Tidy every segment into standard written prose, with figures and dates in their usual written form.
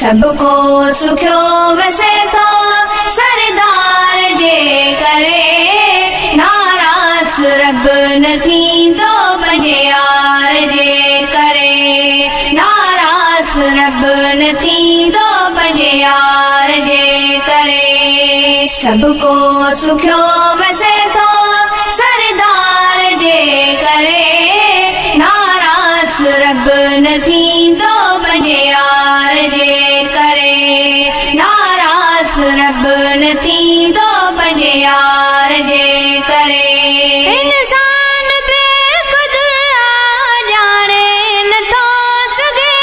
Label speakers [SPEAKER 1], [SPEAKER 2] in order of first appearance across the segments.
[SPEAKER 1] सभु को सुखियो वसे थो सरदार जे करे। नाराज़ रब न थींदो पंहिंजे यार जे करे। नाराज़ रब न थींदो पंहिंजे यार जे करे। सभु को सुखियो वसे थो सरदार जे करे। नाराज़ रब न थींदो पंहिंजे यार जे करे। नाराज़ रब न थींदो पंहिंजे यार जे करे। इंसान बेक़दुर ॼाणे नथो सघे,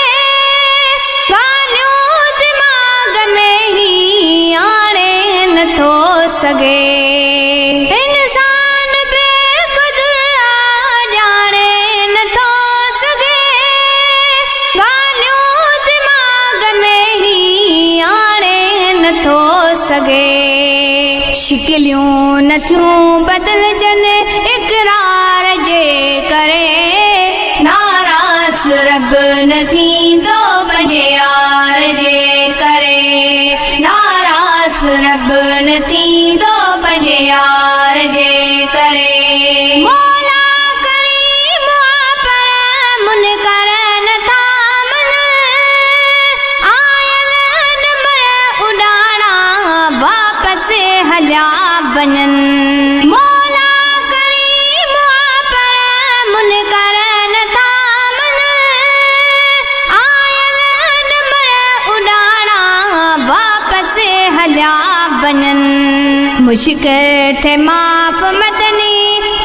[SPEAKER 1] ॻाल्हियूं दिमाग़ में ई आणे नथो सघे। इंसान बेक़दुर ॼाणे नथो सघे, ॻाल्हियूं दिमाग़ में ई आणे नथो सघे। शिकलियूं नथियूं बदिलजनि इकरार जे करे। नाराज़ रब न थींदो पंहिंजे यार जे करे। नाराज़ रब न थींदो पंहिंजे यार जे करे। मौला करीम आहे पर मुनकर नथा मञनि, आयल ॾमर उॾाणा वापसि हलिया वञनि। मौला करीम आहे पर मुनकर नथा मञनि, आयल ॾमर उॾाणा वापसि हलिया वञनि। मुश्किल थे माफ़ मदनी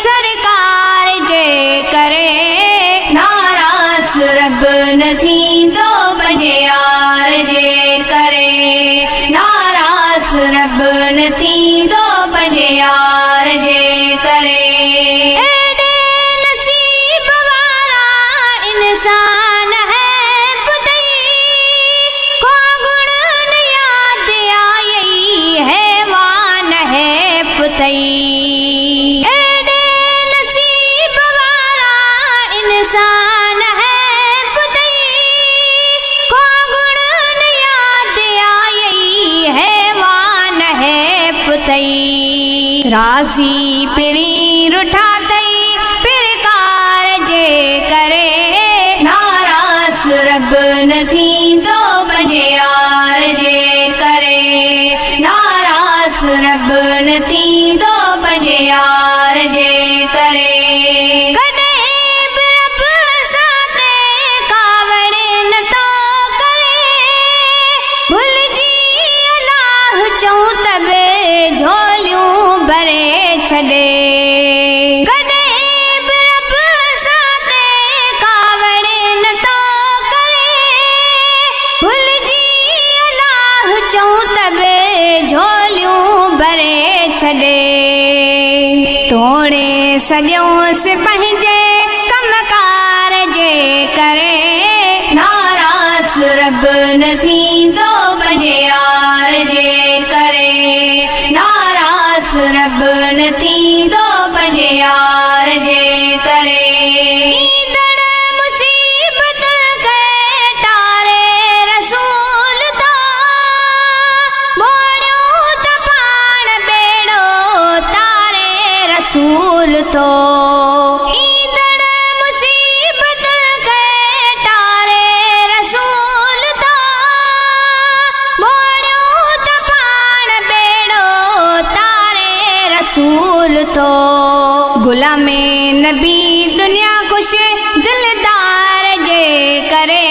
[SPEAKER 1] सरकार जे करे। नाराज़ रब न थींदो पंहिंजे यार जे करे। नाराज़ रब न थींदो पंहिंजे यार जे करे। एॾे नसीब वारा इंसान है पुतई, को गुण न याद आयई हैवान है पुतई। एॾे नसीब वारा इंसान है पुतई, को गुण न याद आयई हैवान है पुतई। राज़ी पिरी रुठा तई पिरकार जे करे। नाराज़ रब न थींदो पंहिंजे यार जे करे। नाराज़ रब न थींदो पंहिंजे यार जे करे। कॾहिं बि रब सां ते कावड़ नथो करे, भुलिजी अलाह चऊं त बि झोलियूं भरे छॾे। कॾहिं बि रब सां ते कावड़ नथो करे, भुलिजी अलाह चऊं त बि झोलियूं भरे छॾे। तोड़े सॼोसि पंहिंजे कमकार जे करे। नाराज़ रब न थींदो पंहिंजे यार जे करे। नाराज़ रब न थींदो पंहिंजे यार जे करे। ईंदड़ मुसीबत खे टारे रसूल थो, मोड़ियो त पाण ॿेड़ो तारे रसूल थो। ईंदड़ मुसीबत खे टारे रसूल थो, मोड़ियो त पाण ॿेड़ो तारे रसूल थो। गुलामे नबी दुनिया ख़ुशि दिलदार जे करे।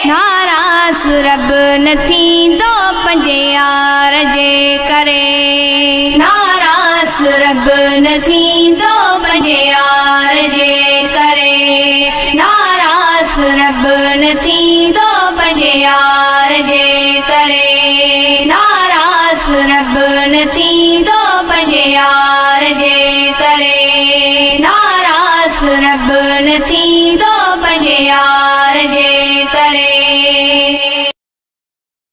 [SPEAKER 1] नाराज़ रब न थींदो पंहिंजे यार जे करे। नाराज़ रब न थींदो पंहिंजे यार जे करे। नाराज़ रब न थींदो पंहिंजे यार जे करे। नाराज़ रब न थींदो पंहिंजे यार जे करे। नाराज़ रब न थींदो पंहिंजे यार जे